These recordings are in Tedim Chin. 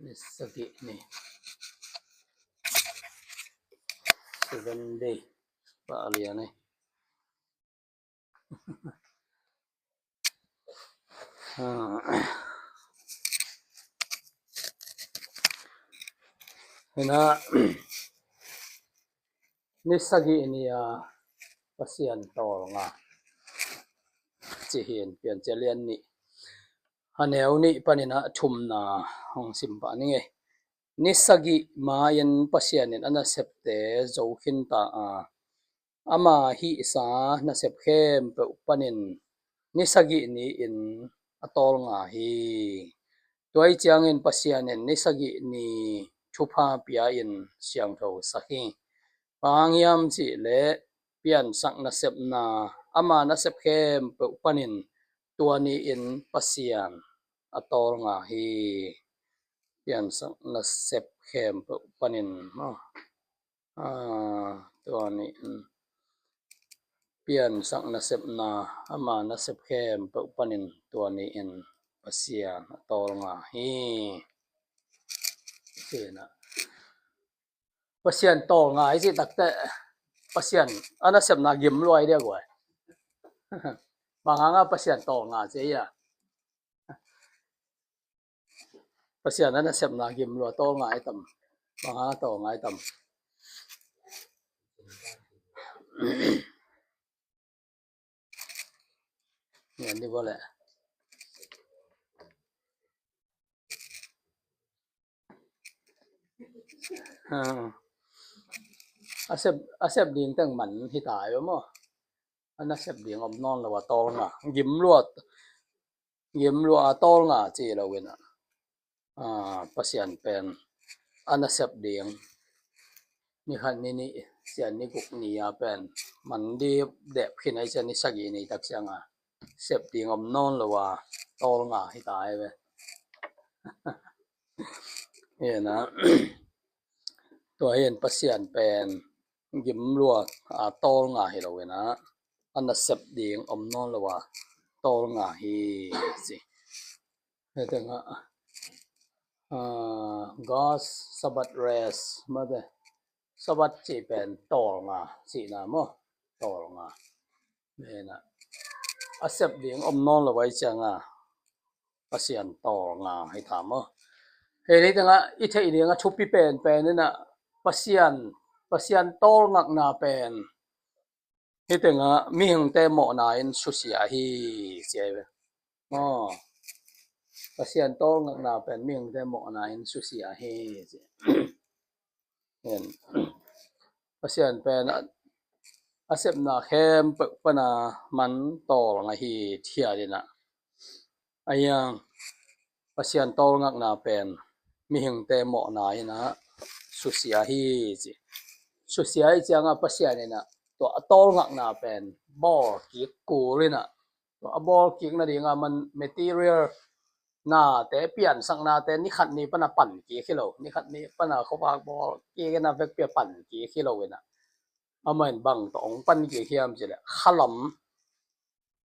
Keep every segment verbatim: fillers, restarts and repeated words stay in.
Ni sagih ni. Seven day. Pah lian ni. Hina, ni sagih ni a Pasian tawlnga ci hi in, Piancil lian nih, a neu nih panin a thumna hong sim pah ning ei. Ni sagih ma-in Pasian in a nasepte zo khin ta a, ama hihsa nasep khempeuh panin ni sagih ni-in a tawlnga hi. Tua ahih ciangin Pasian in ni sagih ni thupha pia-in siangtho sak hi. Bang hang hiam cih leh piansak nasepna, ama nasep khempeuh panin tua ni-in Pasian a tawlnga hi. Piansak nasep khempeuh panin, maw? Ah, tua ni-in piansak nasepna, ama nasep khempeuh panin tua ni-in Pasian a tawlnga hi. Ci-in ah, Pasian tawlnga i cih takteh Pasian a nasepna gim lua i diak uh ai. Bang hanga Pasian tawlnga ci a, Pasian a nasepna gim lua, tawlnga i tam? Bang hanga tawlnga i tam? Nian di bawleh. A sep, a sep ding teng man hi ta ai maw? A nasep ding om nawn lo a tawlnga, gim lua, gim lua a tawlnga ci lo in ah, Pasian pen a nasep ding ni khat, ni nih, Sian ni guk ni a pen man dip dep khin a, i ciang ni sagih ni tak ciang a sep ding om nawn lo a tawlnga hi ta ai ve. Hi in ah, tua hi in Pasian pen gim lua a tawlnga hi lo in ah, a nasep ding om nawn lo a tawlnga hi ci. Hei tengah, ah, God's Sabbath rest, mate. Sabbath cih pen tawlnga cihna maw? Tawlnga. Hi in ah, a sep ding om nawn lo a, i ciang a Pasian tawlnga hi ta maw? Hei, hei tengah i theih ding a thupi penpen in ah, Pasian, Pasian tawlngakna pen hi tengah mihingte mawhna in susia hi ci ai ve. Aw, Pasian tawlngakna pen mihingte mawhna in susia hi ci. Pasian pen a, a sepna khempeuh pana man tawlnga hi thiat in ah, a hiang Pasian tawlngakna pen mihingte mawhna in ah susia hi ci. Susia i ciang a Pasian in ah tua a tawlngakna pen bawlkik kul in ah, tua a bawlkik nading a man material nate, piansaknate ni khat ni pana pankik hi lo, ni khat ni pana khuavak bawlkik in a vekpi a pankik hi lo in ah, amah in bang tawh hong pankik hiam cih leh khalam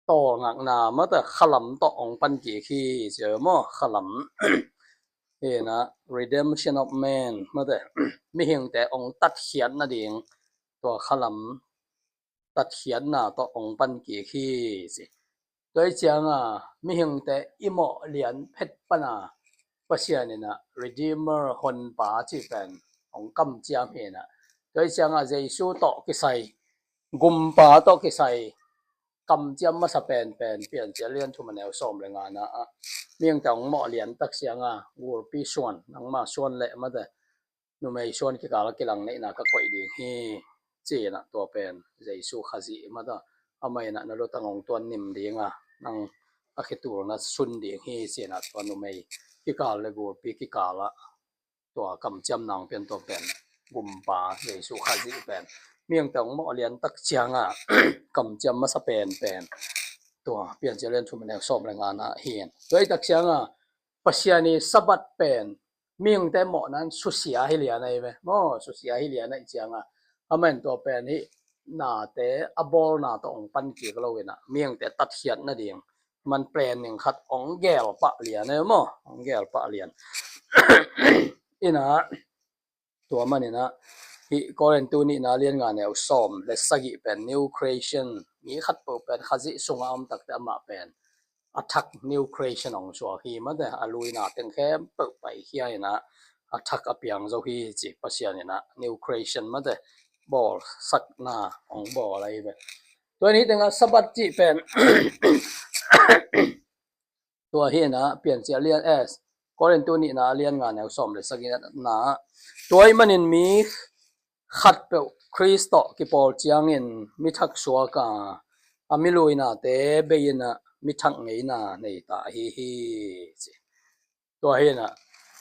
tawlngakna, mate, khalam tawh hong pankik hi ci maw? Khalam. Hi in ah, redemption of man, mate, mihingte hong tatkhiat nading tua khalam tatkhiatna tawh hong pankik hi ci. Tua i ciang a mihingte i mawh lian phet pana Pasian in ah Redeemer, honpa cih pen hong kamciam hi in ah, tua i ciang a Jesu tawh kisai, Gumpa tawh kisai kamciam masa penpen Piancil lian thum a neu sawm le nga na ah, mihingte hong mawh lian tak ciang a, gulpi suan, nangma suan leh, mate, numei suan kikal a kilang neihna ka koih ding hi ci in ah, tua pen Jesu Khazih, mate, amah in ah na lutang hong tuan nim ding a, nang a khitulna sun ding hi ci in ah, tua numei kikal le gulpi kikal ah tua kamciam nang pen, tua pen Gumpa Jesu Khazih pen mihingte hong mawh lian tak ciang a kamciam masa penpen tua Piancil lian thum a neu sawm le nga na hi in. Tua i tak ciang a Pasian i Sabbath pen mihingte mawhna in susia hi lian ahi ve maw? Susia hi lian ahih ciang a, amah in tua pen hih nate a bawlna tawh hong pankik lo in ah, mihingte tatkhiat nading man planning khat hong geel pah lian ahi maw? Hong geel pah lian. Inah, tua maninah hih Korintu nihna lian nga neu sawm le sagih pen new creation, mi khatpeuh pen Khazih sungah a om takte amah pen a thak new creation hong suak hi mate, a luina teng khempeuh paikhia inah a thak a piang zo hi ci. Pasian inah new creation mate, bawlsakna hong bawl ahi ve. Tua ni tengah Sabbath cih pen tua hi inah Piancil lian, eh, Korintu nihna lian nga neu sawm le sagihna, tua ahih manin mi khatpeuh Khrist tawh kipawl ciangin mi thak suak a, a mi luinate bei inah mi thak ngeina nei ta ahi hi ci. Tua hi inah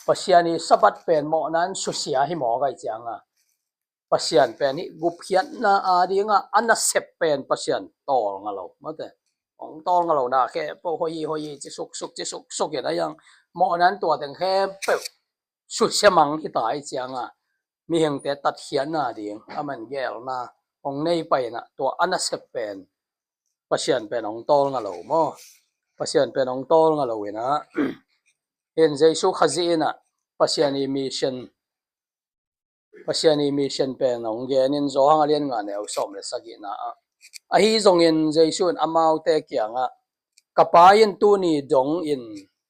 Pasian i Sabbath pen mawhna in susia hi mawk ahih cianga, Pasian pen hih gupkhiatna adinga a nasep pen Pasian tawlnga lo mate, hong tawlnga lo na khempeuh hoih hi hoih hi ci suksuk ci suksuk inah hiang mawhna in tua teng khempeuh susia mang hi ta ahih cianga, mihingte tatkhiatna ding a man gelna hong nei pai inah tua a nasep pen Pasian pen hong tawlnga lo maw? Pasian pen hong tawlnga lo inah, hin Jesu Khazih inah Pasian i mission, Pasian i mission pen hong genin Johan a lian nga neu sawm le sagihna ah, ahi zongin Jesu in amaute kiangah, ka Pa in tuni dongin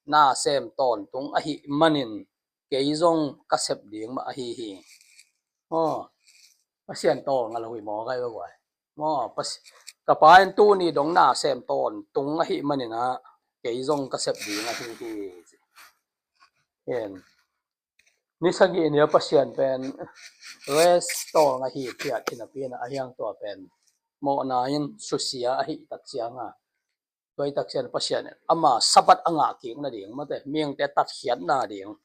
na sem tawntung ahih manin kei zong ka sep ding mah ahi hi. Aw, Pasian tawlnga lo hi mawk ahi ve guai. Maw, Pas-, ka Pa in tuni dong na sem tawntung ahih maninah kei zong ka sep ding ahi hi. Hen. Ni sagih ni a Pasian pen rest tawlnga hi phiat hi napi inah a hiang tua pen mawhna in susia ahih tak cianga, tua ahih tak cianga Pasian in ama Sabbath a ngah kik nading mate, mihingte tatkhiatna ding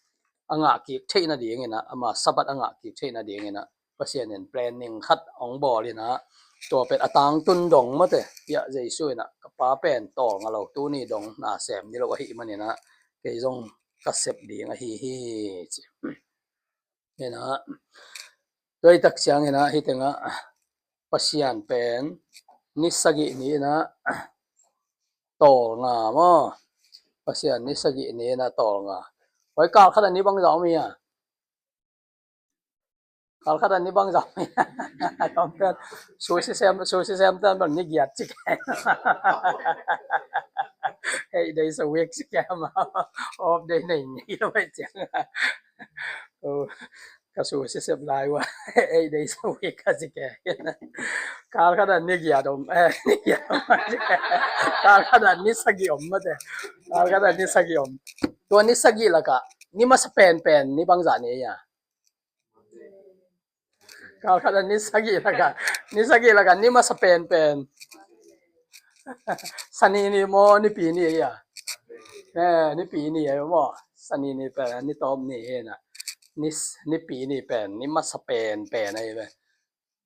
a ngah kik theih nading inah, ama Sabbath a ngah kik theih nading inah Pasian in planning khat hong bawl inah, tua pen a tangtun dong mate, hiah Jesu inah ka Pa pen tawlnga lo, tuni dong na sem ni lo ahih maninah kei zong ka sep ding ahi hi ci. Inah, tua ahih tak ciang inah hih tengah Pasian pen ni sagih ni inah tawlnga maw? Pasian ni sagih ni inah tawlnga. Hoi, kal khat a ni bangzah om hi a? Kal khat a ni bangzah om hi a? Susi sem, susi sem tan bang ni giat ci ke. Eight days a week ci ke maw? Off day nei ngei lo ahih ciang. Ka susi sep lai ua eight days a week a ci ke. Kal khat a ni giat om, eh, ni giat om. Kal khat a ni sagih om mate. Kal khat a ni sagih om. Tua ni sagih lakah ni masa penpen ni bangzah ni a? Kal khat a ni sagih lakah, ni sagih lakah ni masa penpen Sani ni maw, Nipi ni a? Eh, Nipi ni a maw? Sani ni pen ni tawp ni hi inah, ni, Nipi ni pen ni masa penpen ahi ve.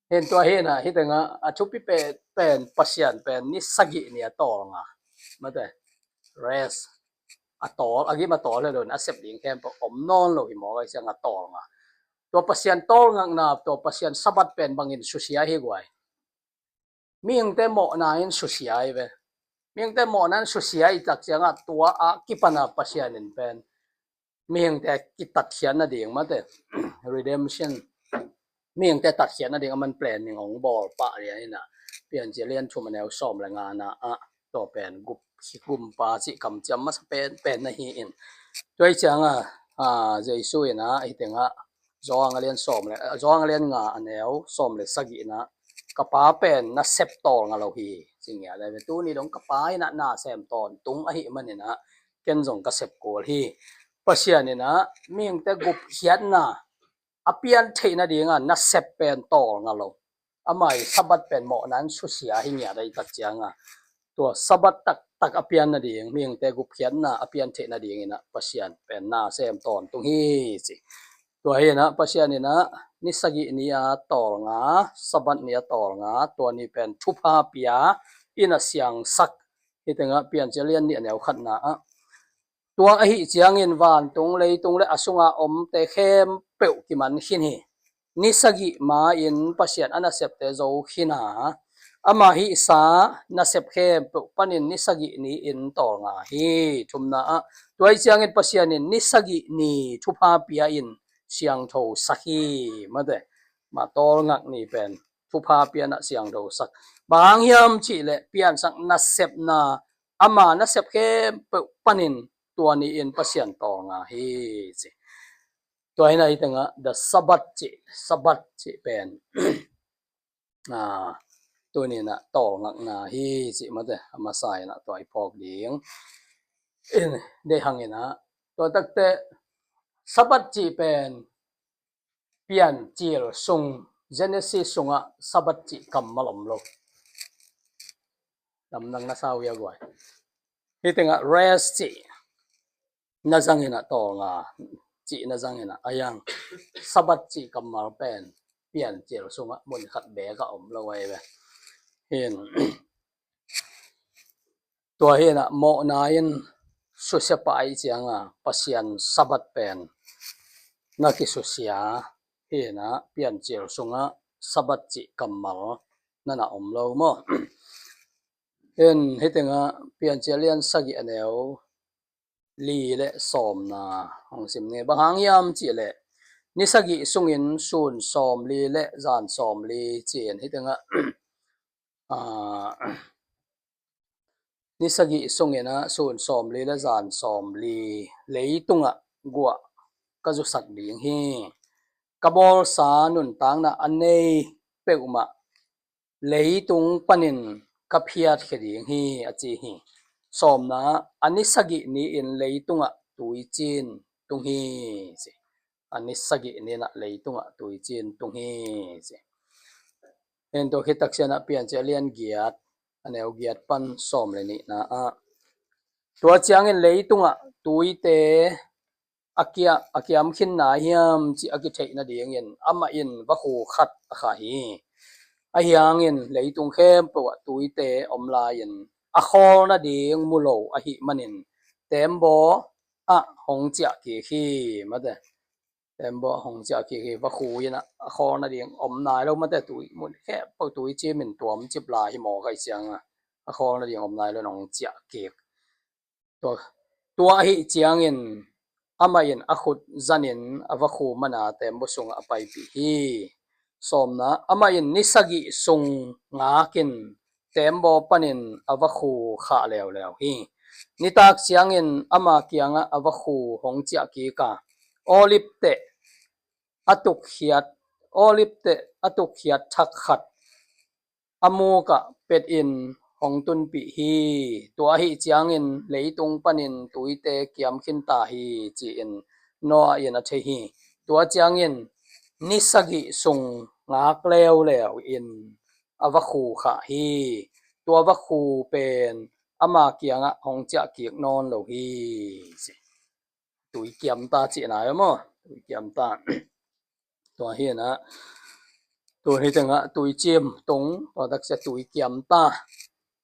Hen, tua hi inah hih tengah a thupi pen, pen Pasian pen ni sagih ni a tawlnga mate, rest, a tawl, a gim a tawl hi lo in a sep ding khempeuh om nawn lo hi mawk ahih cianga tawlnga. Tua Pasian tawlngakna, tua Pasian Sabbath pen bangin susia hi guai? Mihingte mawhna in susia hi ve. Mihingte mawhna in susia ahih tak cianga tua a kipana Pasian in pen mihingte kitatkhiat nading mate, redemption, mihingte tatkhiat nading a man planning hong bawl pah lian inah Piancil lian thum a neu sawm le ngana ah tua pen gup, gumpa cih kamciam masa penpen na hi in, tua ahih cianga, ah, Jesu inah hih tengah Johan a lian sawm le, Johan a lian nga a neu sawm le sagih inah ka Pa pen na sep tawlnga lo hi ci ngiat ahi ve. Tuni dong ka Pa inah na sem tawntung ahih maninah ken zong ka sep kul hi. Pasian inah mihingte gupkhiatna a pian theih nadinga na sep pen tawlnga lo. Ama i Sabbath pen mawhna in susia hi ngiat ahih tak cianga, tua Sabbath taktak a pian nading, mihingte gupkhiatna a pian theih nading inah Pasian pen na sem tawntung hi ci. Tua hi inah Pasian inah ni sagih ni a tawlnga, Sabbath ni a tawlnga, tua ni pen thupha pia inah siangsak. Hih tengah Piancil lian nih a neu khatna ah, tua ahih ciangin vantung, leitung le a sunga omte khempeuh kiman khin hi. Ni sagih ma-in Pasian a nasepte zo khin a, ama hihsa nasep khempeuh panin ni sagih ni-in tawlnga hi. Thumna ah, Tua hi ciangin Pasian in ni sagih ni thupha pia in siangtho sak hi, mate. Ma tawlngak ni pen thupha pianah siangtho sak. Bang hang hiam cihleh piansak nasepna, ama nasep khempeuh panin tua ni-in Pasian tawlnga hi ci. Tua hi-in ah hih tengah the Sabbath cih, Sabbath cih pen ah, tuni-in ah tawlngakna hi cih mate, a masa in ah tua i phawk ding. In, deih hangin ah, tua takte Sabbath cih pen Piancil sung, Genesis sungah Sabbath cih kammal om lo. Lamdang na sa uh hia guai? Hih tengah rest cih na zangin ah tawlnga cih na zangin ah, a hiang Sabbath cih kammal pen Piancil sungah mun khat beek ah om lo ahi ve. Hin, tua hi-in ah mawhna in susia pah ahih ciangin Pasian Sabbath pen na kisusia hi-in ah Piancil sungah Sabbath cih kammal na na om lo maw? Hin, hih tengah Piancil lian sagih a neu li le sawmna hong sim ni. Bang hang hiam cihleh ni sagih sungin sun sawmli le zan sawmli ci-in hih tengah ah, ni sagih sungin ah sun sawmli le zan sawmli leitungah guah ka zusak ding hi. Ka bawlsa nuntakna a nei peuhmah leitung panin ka phiatkhia ding hi, a ci hi. Sawmna, a ni sagih ni-in leitungah tuicin tung hi ci. A ni sagih ni-in ah leitungah tuicin tung hi ci. Hin, tua khit tak ciangin ah Piancil lian giat a neu giat pan sawm le nihna ah, tua ciangin leitungah tuite a kia, a kiam khin nai hiam cih a kitheih nadingin amah in vakhu khat a khah hi. A hiangin leitung khempeuh ah tuite om lai-in a khawl nading mu lo ahih manin teembaw ah hong ciah kik hi, mate. Teembaw ah hong ciah kik hi. Vakhu in ah a khawl nading om nai lo, mate. Tui mun khempeuh tuicimin tuamcip lai hi maw, ka hih ciangin ah a khawl nading om nai lo in hong ciah kik. Tua, tua ahih ciangin amah in a khut zanin a vakhu mana teembaw sungah a paipih hi. Sawmna, amah in ni sagih sung ngakin teembaw panin a vakhu khah leuleu hi. Nitak ciangin ama kiangah a vakhu hong ciah kik a, olive teh a tukkhiat, olive teh a tukkhiat thak khat a mukah petin hong tunpih hi. Tua ahih ciangin leitung panin tuite kiam khin ta hi, ci-in Noah in a thei hi. Tua ciangin ni sagih sung ngak leuleu in a vakhu khah hi. Tua vakhu pen ama kiangah hong ciah kik nawn lo hi. Tui kiamta cihna hi maw? Tui kiamta. Tua hi-in ah, tua hi tengah tuicim tung, tua tak ciang tui kiamta.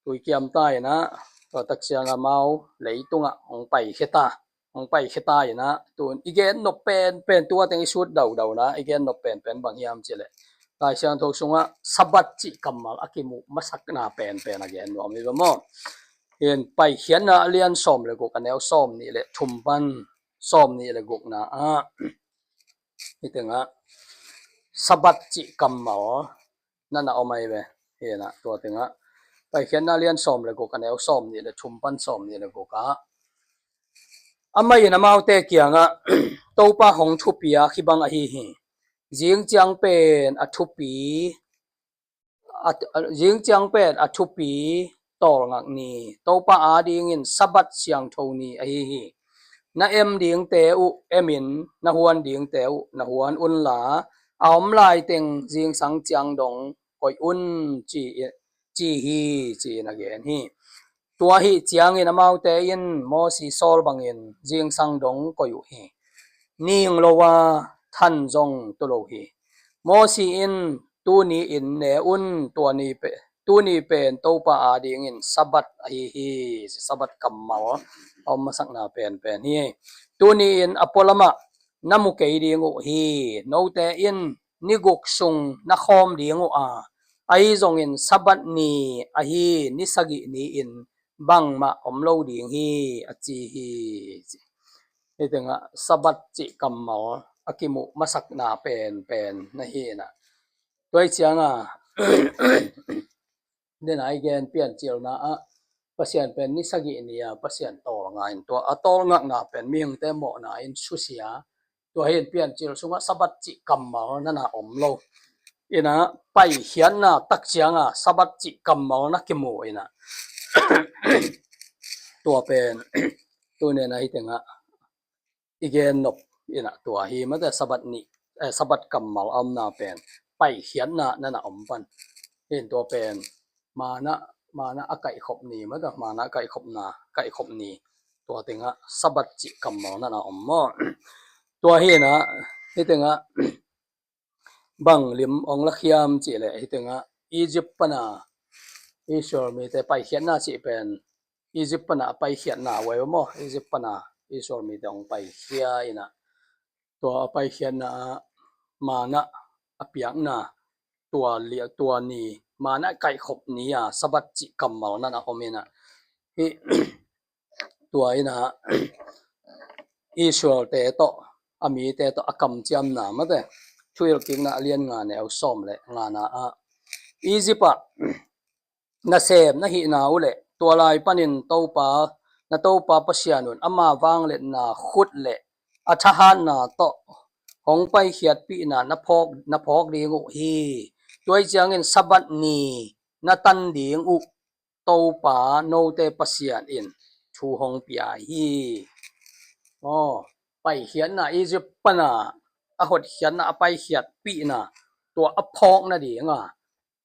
Tui kiamta in ah, tua tak ciang amau leitungah hong paikhia ta. Hong paikhia ta in ah, tun i gen nop penpen, tua teng i sut daudau na, i gen nop penpen bang hiam cihleh Lai Siangtho sungah Sabbath cih kammal a kimuh masakna penpen a gen nuam hi ve maw? Hin, Paikhiatna a lian sawm le guk a neu sawm nih le thum pan sawm nih le gukna ah, hih tengah Sabbath cih kammal na na om ahi ve. Hi-in ah, tua tengah Paikhiatna a lian sawm le guk a neu sawm nih le thum pan sawm nih le guk ah, amah in amaute kiangah, Topa hong thupi a khibang ahi hi. Zing ciang pen a thupi, a, a, zing ciang pen a thupi tawlngak ni, Topa adingin Sabbath siangtho ni ahi hi. Na em dingte uh emin, na huan dingte uh na huan unla, a om laiteng zingsang ciang dong koih un, ci, ci hi, ci-in a gen hi. Tua ahih ciangin amaute in Mosi sawl bangin zingsang dong koih uh hi. Ning lo a, than zong tu lo hi. Mosi in, tuni in ne un, tua ni pe, tuni pen Topa adingin Sabbath ahi hi. Sabbath kammal a om masakna penpen hi. Tuni in a pualamah na mu kei ding uh hi. Note in ni guk sung na khawm ding uh a, ahi zongin Sabbath ni ahi ni sagih ni-in bangmah om lo ding hi, a ci hi. Hih tengah Sabbath cih kammal a kimuh masakna penpen na hi inah, tua hi cianga dena i gen Piancilna ah Pasian pen ni sagih ni-a Pasian tawlnga in, tua a tawlngakna pen mihingte mawhna in susia. Tua hi in Piancil sungah Sabbath cih kammal nana om lo. Inah paikhiatna tak cianga Sabbath cih kammal na kimu inah tua pen tunena hih tengah i gen nop inah tua hi mate. Sabbath nih, eh, Sabbath kammal a omna pen paikhiatna nana om pan. Hi in tua pen mana, mana a kaihkhop ni mate, mana kaihkhopna, kaihkhop ni. Tua tengah Sabbath cih kammal nana om maw? Tua hi inah hih tengah bang lim ong lakhiam cih leh hih tengah Egypt pana Israel mite paikhiatna cih pen Egypt pana a paikhiatna uh ahi maw? Egypt pana Israel mite ong paikhia inah tua a paikhiatna ah mana a piakna tua lia, tua ni, mana kaihkhop ni-a Sabbath cih kammal nana om inah hih tua inah Israelte tawh, a mite tawh a kamciamna mate. Thuhilhkikna a lian nga neu sawm le ngana ah Egypt ah nasem na hihna uh leh tua lai panin Topa, na Topa Pasian un ama vangliatna khut le a thahatna tawh hong paikhiatpihna na phawk, na phawk ding uh hi. Tua hi ciangin Sabbath ni na tan ding uh Topa note Pasian in thu hong pia hi. Aw, paikhiatna, Egypt pana a hotkhiatna, a paikhiatpihna, tua a phawk nadinga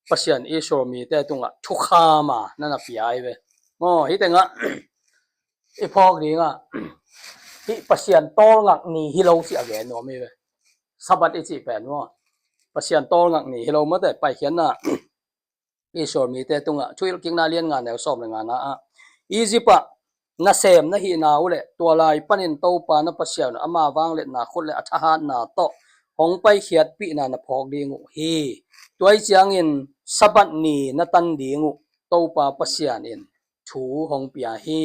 Pasian Israel mite tungah thukham a nana pia hi ve. Aw, hih tengah i phawk dingah hih Pasian tawlngak ni hi lo cih a gen nuam hi ve. Sabbath i cih pen maw, Pasian tawlngak ni hi lo mate. Paikhiatna Israel mite tungah Thuhilhkikna lian nga neu sawm le ngana ah Egypt ah nasem na hihna uh leh tua lai panin Topa na Pasian uh ama vangliatna khut le a thahatna tawh hong paikhiatpihna na phawk ding uh hi. Tua hi ciangin Sabbath ni na tan ding uh Topa Pasian in thu hong pia hi.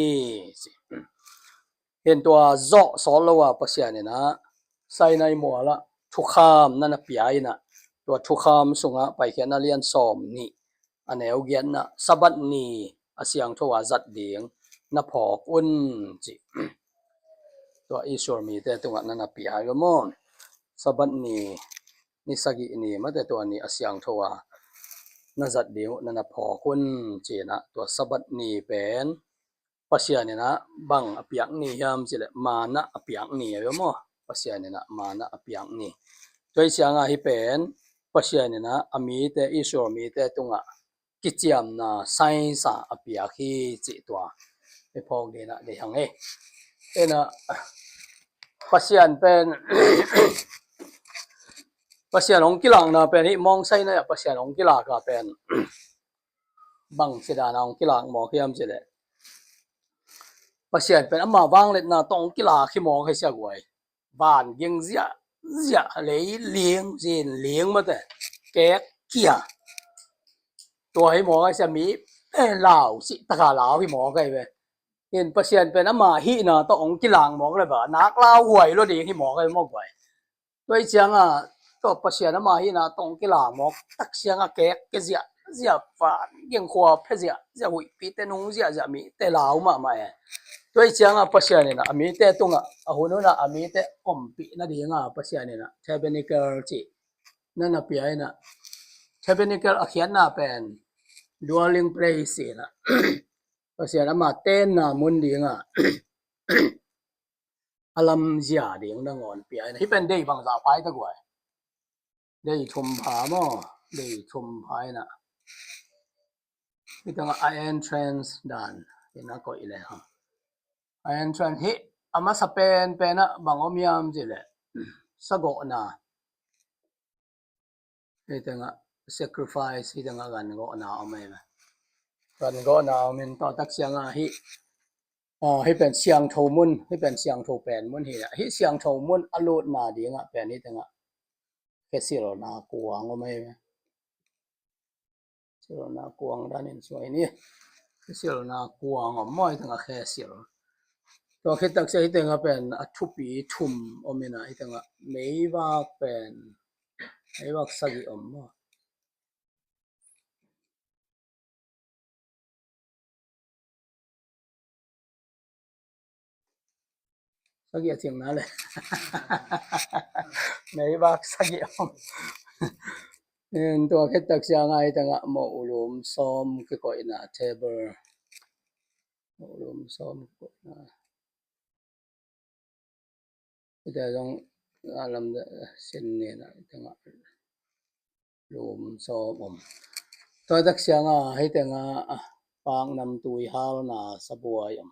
Hi in tua zawh sawt lo a Pasian inah Sinai mualah thukham nana pia inah tua thukham sungah Paikhiatna lian sawm nih a neu giatna Sabbath ni a siangtho a zat ding na phawk un cih tua Israel mite tungah nana pia hi maw? Sabbath ni, ni sagih ni mate tua ni a siangtho a na zat ding uh nana phawk un ci inah tua Sabbath ni pen Pasian inah bang a piak ni hiam cih leh mana a piak ni ahi maw? Pasian inah mana a piak ni. Tua hi cianga hih pen Pasian inah a mite, Israel mite tungah kiciamna signs a piak hi cih tua i phawk dingin ah deih hang e. Inah Pasian pen Pasian hong kilakna pen hih Mount Sinai ah Pasian hong kilak a pen bang ci dan a hong kilak mawk hiam cih leh Pasian pen ama vangliatna tawh hong kilak hi mawk hi sia guai. Van ging ziahziah, lei ling, zin ling mate, kek kia. Tua hi mawk hi sia, mi, eh, lau cih taka lau hi mawk hi ve. Hi in Pasian pen ama hihna tawh hong kilak mawk le ba nak lau huai lo ding hi mawk hi mawk guai. Tua hi cianga tua Pasian ama hihna tawh hong kilak mawk tak cianga kek kia ziahziah, van ging khua phe ziahziah, huihpite nung ziahziah, mite lau mahmah e. Tua hi cianga Pasian inah a mite tungah a hun hunah a mite ompih nadinga Pasian inah tabernacle cih nana pia inah, tabernacle a khiatna pen dwelling place inah Pasian ama tenna mun dinga a lamzia ding nangawn pia inah. Hih pen dei bangzah pha hi ta guai? Dei thum pha maw? Dei thum pha inah hih tengah a entrance dan inah koih le ha. A entrance hih a masa penpen ah bang om hiam cih leh sagawhna, hih tengah sacrifice, hih tengah gangawhna om ahi ve. Gangawhna om in tua tak cianga hih, ah, hih pen siangtho mun, hih pen siangtho pen mun hi a, hih siangtho mun a lutna dingah pen hih tengah khesilna kuang om ahi ve. Silna kuang danin suai ni. Silna kuang om maw, hih tengah khesil. Tua khit taksia hih tengah pen a thupi thum om in ah, hih tengah meivak pen, meivak sagih om maw? Sagih a cingna le meivak sagih om. Tua khit taksia ngah hih tengah moh lum sawm kikoihna table. Moh lum sawm kikoihna. Hih tengah zong a lam sin ni na hih tengah lum sawm om. Tua taksia ngah hih tengah paknamtui halna sabuai om.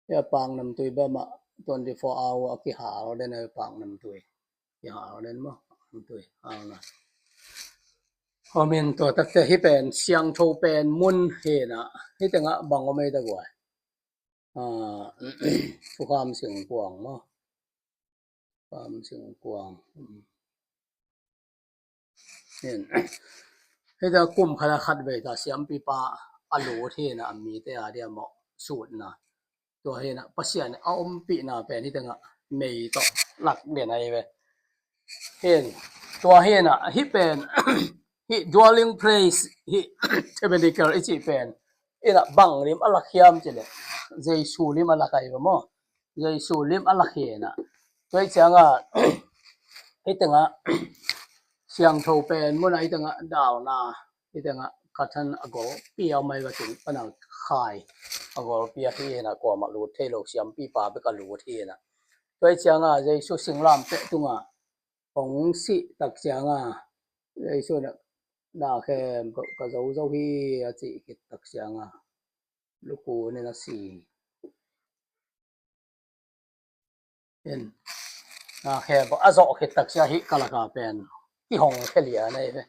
Hih a paknamtui bek mah twenty four hour a kihal den a paknamtui. Kihal den maw, paknamtui halna. Om in tua takte hih pen siangtho pen mun hi na, hih tengah bang om ei ta guai. Thukham singkuang maw? Thukham singkuang. Hih tengah kum khat a khat vei ta siampipa a lut hi na, a mite a dia mawh sutna. Tua hi na Pasian a ompihna pen hih tengah mei tawh lak den ahi ve. Hin tua hi na hih pen hih dwelling place, hih tabernacle i cih pen in ah bang lim a lak hiam cih leh Jesu lim a lak ahi ve maw? Jesu lim a lak hi na. Tua hi ciangah hih tengah siangtho pen mun ah hih tengah dauna, hih tengah khathan a golpi a om ahi ve, tung pan a khai a golpi a hi na, kuamah lut thei lo, siampipa bek a lut hi na. Tua hi ciangah Jesu singlamteh tungah hong sih tak ciangah Jesu in ah na khempeuh ka zo zo hi a cih khit tak ciangah lukun in a si. In na khempeuh a zawh khit tak ciang hih ka lak a pen kihong khia lian ahi ve.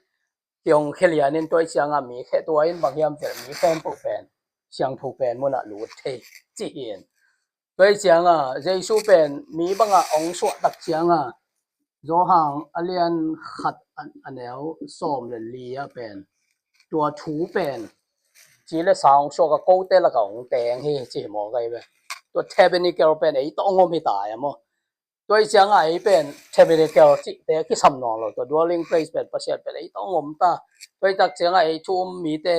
Kihong khia lian in tua hi ciangah mi khe tua in bang hiam cih leh mi khempeuh pen siangtho pen mun ah lut thei ci hi in. Tua hi ciangah Jesu pen mi bangah hong suah tak ciangah Johan a lian khat a, a neu sawm le li ah pen tua thu pen ci le sa hong suak a, kote lakah hong teng hi ci hi maw, kai ve. Tua tabernacle pen ei tawh hong om hi ta a maw? Tua hi ciangah ei pen tabernacle cihte kisam nawn lo, tua dwelling place pen Pasian pen ei tawh hong om ta. Tua hi tak ciangah ei thu um mite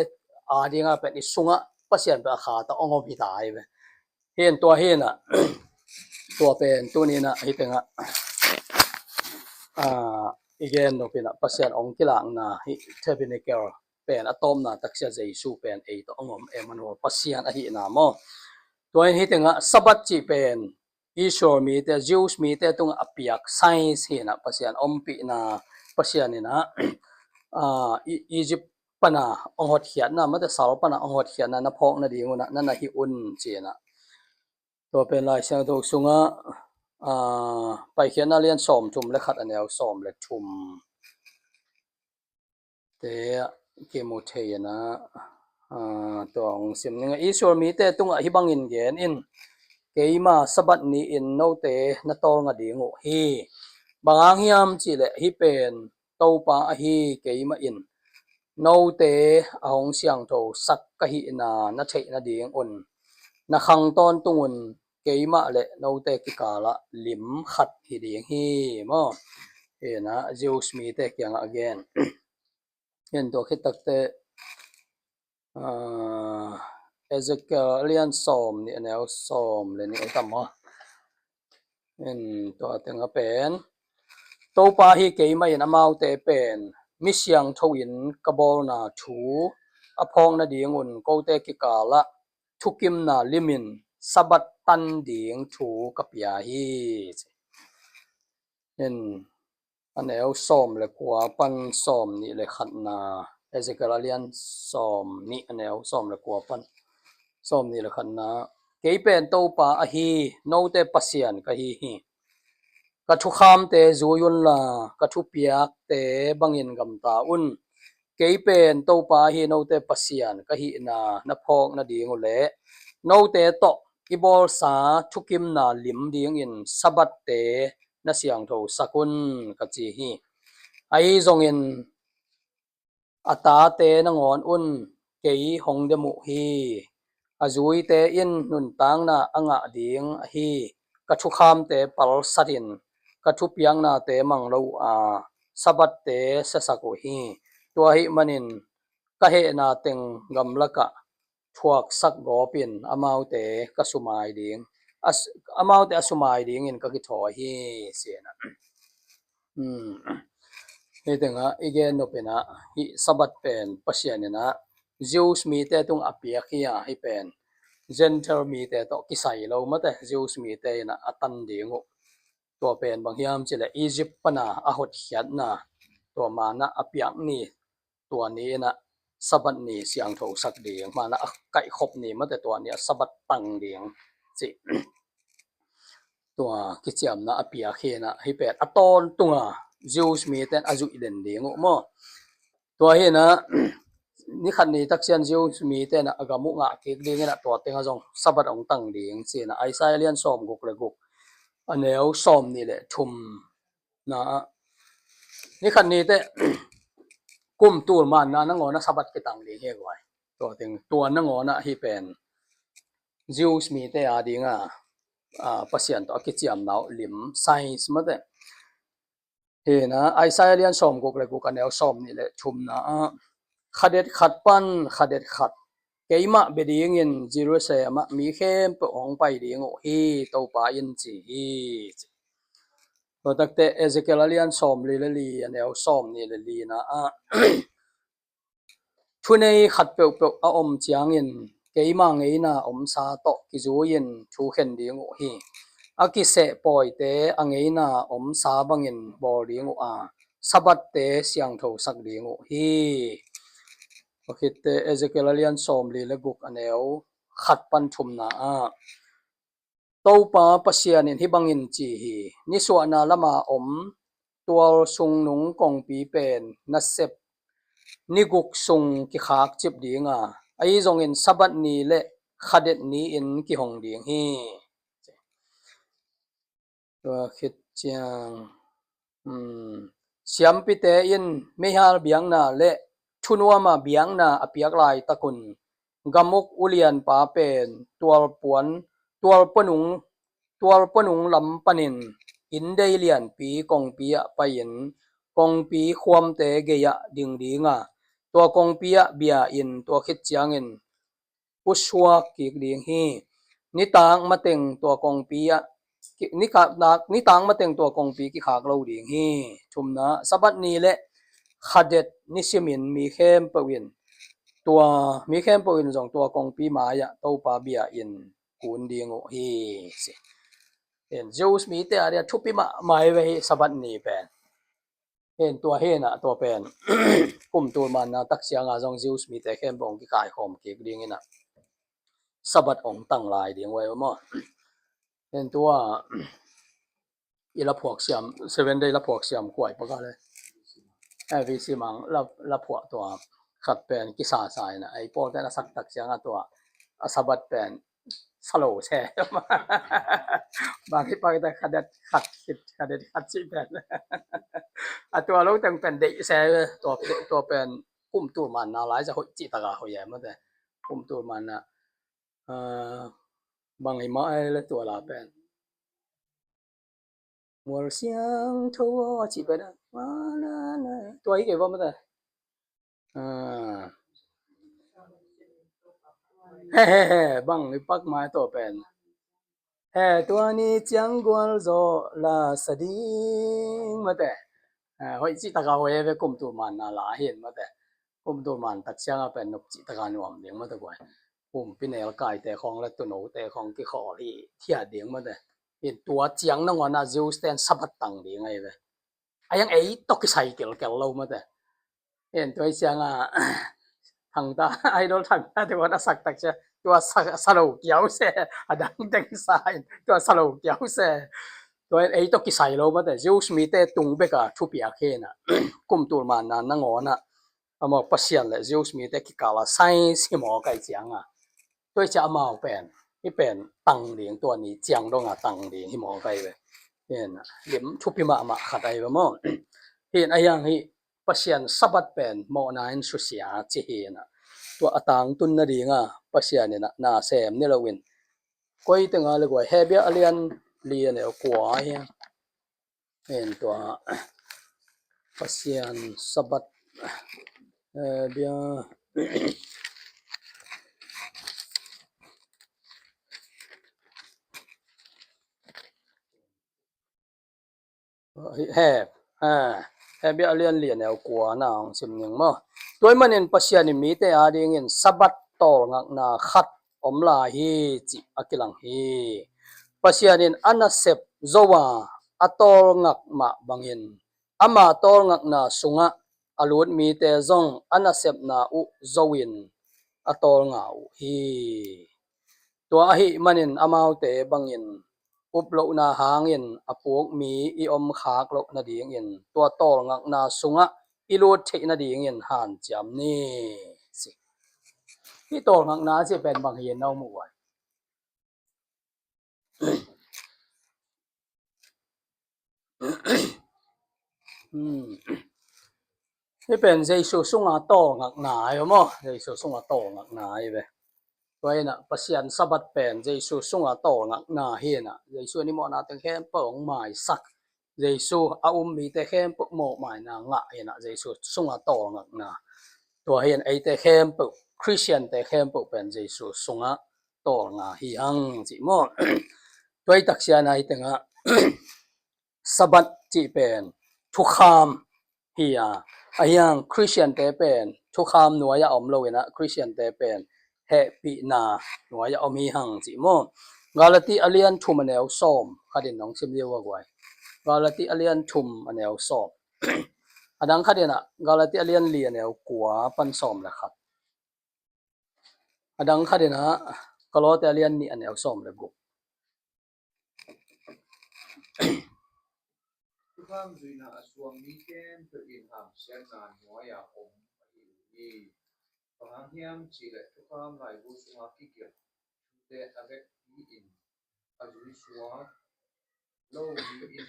a dingah pen i sungah Pasian pen a kha tawh hong om hi ta ahi ve. Hin tua hi na, tua pen tuni na hih tengah i gen nop in ah Pasian hong kilakna hih tabernacle pen a tawpna taksia Jesu pen ei tawh hong om, Emmanuel, Pasian ahihna maw? Tua in hih tengah Sabbath cih pen Israel mite, Jews mite tungah a piak signs hi na, Pasian ompihna, Pasian in ah Egypt pana hong hotkhiatna, mate, sal pana hong hotkhiatna na phawk nading un ah na na hih un ci na. Tua pen Lai Siangtho sungah Paikhiatna lian sawm thum le khat a neu sawm le thum te kimu thei in ah, tua hong sim ning a, Israel mite tungah hih bangin gen in, keima Sabbath ni-in note na tawlnga ding uh hi. Bang hang hiam cih leh hih pen Topa ahi keimah in note a hong siangtho sak ka hihna na theih nading un na khang tawntung un, keimah le note kikalah lim khat hi ding hi maw? Hi na, Jews mite kiangah a gen. Hin tua khit takte Ezekiel lian sawm nih a neu sawm le nih a tam maw? In tua tengah pen Topa hi keimah in amaute pen mi siangtho in ka bawlna thu a phawk nading un kote kikalah thukimna lim in Sabbath tan ding thu ka pia hi. In a neu sawm le kua pan sawm nih le khatna, Ezekiel a lian sawm nih a neu sawm le kua pan sawm nih le khatna, kei pen Topa ahi note Pasian ka hi hi. Ka thukhamte zui unla ka thupiakte bangin gamta un. Kei pen Topa ahi note Pasian ka hihna na phawk nading uh leh note tawh i bawlsa thukimna lim dingin Sabbathte na siangtho sak un, ka ci hi. Ahi zongin a tate nangawn un kei hong dem uh hi. A zuite in nuntakna a ngah ding ahi ka thukhamte palsatin ka thupiaknate mang lo uh a, Sabbathte siasak uh hi. Tua ahih manin ka hehna teng gamlakah thuaksak gawpin amaute ka sumai ding, a, amaute a sumai dingin ka kithawi hi, ci-in ah. Hmm. Hih tengah i gen nop in ah, hih Sabbath pen Pasian in ah Jews mite tung a piak hi a, hih pen Gentile mite tawh kisai lo mate, Jews mite in ah a tan ding uh. Tua pen bang hiam cih leh Egypt pan a a hotkhiatna, tua manna a piak ni, tua ni in ah Sabbath ni siangthosak ding, manna a kaihkhop ni mate, tua ni a Sabbath tang ding cih tua kiciamna a piak hi in ah, hih pen a tawntung a Jews mite in a zuih den ding uh maw. Tua hi in ah, ni khat ni tak ciang Jews mite in ah a gam uh ngah kik ding in ah, tua teng ah zong Sabbath hong tang ding ci-in ah Isaiah lian sawmguk le guk, a neu sawmnih le thum na ah, ni khat ni teh kum tul manna nangawn ah Sabbath kitang ding hi guai. Tua teng, tua nangawn ah hih pen Jews mite a ding a, a, Pasian tawh a kiciamna uh lim, signs mate. Hi in ah, Isaiah lian sawmguk le guk, a neu sawmnih le thumna ah, khadet khat pan khadet khat keimah bia dingin Jerusalem ah mi khempeuh hong pai ding uh hi, Topa in ci hi. Tua takte Ezekiel a lian sawmli le li, a neu sawmnih le lina ah, thunei khat peuhpeuh a om ciangin keima ngeina omsa tawh kizui-in thu khen ding uh hi. A kiseh pawite a ngeina omsa bangin bawl ding uh a, Sabbathte siangthosak ding uh hi. Tua khitte Ezekiel a lian sawmli le guk, a neu khat pan thumna ah, Topa Pasian in hih bangin ci hi: Nisuahna lama om tual sungnung kongpi pen nasep ni guk sung kikhak cip ding a, ahi zongin Sabbath ni le khadet ni-in kihong ding hi. Tua khit ciang, um, siampite in meihal biakna le thunuama biakna a piak laitakun gamuk ulianpa pen tualpuan, tualpuanung, tualpuanung lam panin inndei lianpi kongpi ah pai-in kongpi khuamte gei-ah ding ding a, tua kongpi ah bia-in tua khit ciangin pusuak kik ding hi. Nitak mateng tua kongpi ah ki-, nika-, nak-, nitak mateng tua kongpi kikhak lo ding hi. Thumna, Sabbath ni le khadet ni simin mi khempeuh in tua, mi khempeuh in zong tua kongpi mai-ah Topa bia-in kun ding uh hi, ci. Jews mite a dia thupi mahmah hi ve hih Sabbath ni pen. Hen tua hen ah tua pen kum tul manna tak ciang a zong Jews mite khempeuh hong kikaikhawm kik ding in ah Sabbath hong tang lai ding uh hi maw. Hen tua i laphuak siam, Seven Day laphuak siam kuai paka le, eh, V C Mang la, laphuak tua khat pen kisasa in ah, ei pawlte na sak tak ciang a tua a Sabbath pen sa lo se. Bang hi pak ta khadet khat khit, khadet khat cih pen a tua lo teng pen deih se, tua, tua pen kum tul manna lai sa hoih cih taka hoih e mate. Kum tul manna, ah, bang hi mah e le tua la pen Mual siangtho aw cih pen a, tua hi kei va mate. Ah. He, he, he, bang i pak mai tua pen. He, tua ni ciang gualzawh la sa ding mate. Ah, hoih cih taka hoih e ve, kum tul manna la hi in mate. Kum tul man tak ciang a pen nop cih taka nuam ding mate guai. Kumpi nelkaite khawng le tunote khawng kikhawl hi thiat ding mate. Hin tua ciang nangawn a Jews ten Sabbath tang ding ahi ve. A yang ei tawh kisai kilkel lo mate. Hin tua hi ciang a Thangta, Idol Thangta te wan a sak tak ciang tua sa, sa lo kiau se, a dang teng sa in tua sa lo kiau se. Tua in ei tawh kisai lo mate. Jews mite tung bek a thupiak hi in a, kum tul manna nangawn a amau Pasian le Jews mite kikal a signs hi mawk ahi ciang a, tua hi ciang amau pen, hih pen tang ding, tua ni ciang dong a tang ding hi mawk ahi ve. Hin lim thupi mahmah khat ahi ve maw. Hin a hiang hih Pasian Sabbath pen mawhna in susia ci hi in a, tua a tangtun nading a Pasian in ah na sem ni lo in. Koi teng a le guai, Hebru a lian li a neu kua hi. En tua Pasian Sabbath, eh, bia. He, eh, Hebru a lian li a neu kua na hong sim ning maw. Tua ahih manin Pasian in mite adingin Sabbath tawlngakna khat om lai hi cih a kilang hi. Pasian in a nasep zo a, a tawlngak mah bangin ama tawlngakna sungah a lut mite zong a nasepna uh zo in a tawlnga uh hi. Tua ahih manin amaute bangin up lohna hangin a puk mi i om khak loh nadingin tua tawlngakna sungah i lut theih nadingin hanciam ni. Ci. Hih tawlngakna ci pen bang hi na um uh ai. Hmm. Hih pen Jesu sunga tawlngakna hi maw? Jesu sunga tawlngakna hi ve. Tua hi na Pasian Sabbath pen Jesu sunga tawlngakna hi na. Jesu in i mawhna teng khempeuh hong maisak. Jesu a um mite khempeuh mawhmaina ngah hi na. Jesu sunga tawlngakna. Tua hi na eite khempeuh, Khristiante khempeuh pen Jesu sunga tawlnga hi hang ci maw. Tua hi taksia na hi tengah Sabbath cih pen thukham hi a, ahi hang Khristiante pen thukham nuai-ah om lo in ah Khristiante pen hehpihna nuai-ah om hi hang cih maw. Galati a lian thum a neu sawm khat in nong sim lio a guai. Galati a lian thum a neu sawm. A dang khat in ah Galati a lian li a neu kua pan sawm le khat. A dang khat in ah Kolose a lian nih a neu sawm le guk. Thukham zuihna a suang mi khempeuh in hamsiatna nuai-a om ahi uh hi. Bang hang hiam cih leh thukham laibu sungah kigelh thute a vekpi in a zui suak lo mi in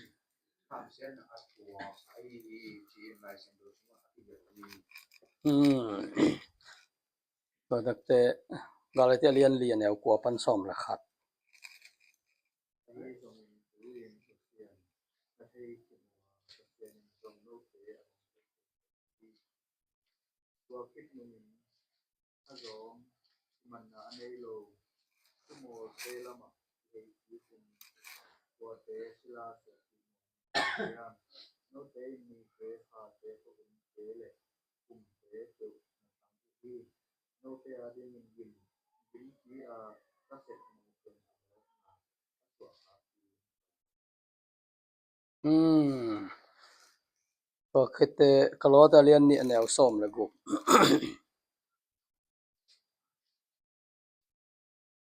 hamsiatna a tuak ahi hi, ci-in Lai Siangtho sungah a kigelh hi. Hmm. Tua takte Galati a lian li a neu kua pan sawm le khat. Tua khit nungin a zawng simanna a nei lo, tumawlte lamah hei kikun tuate sila siapi hiam? Note in mite khate khawhumte le kumte peuh na tang uh hi. Note adingin gim, gimpi a ka sep moten a mawkna a suahtak hi. Hmm. Tua khit teh Kolose a lian nih a neu sawm le guk.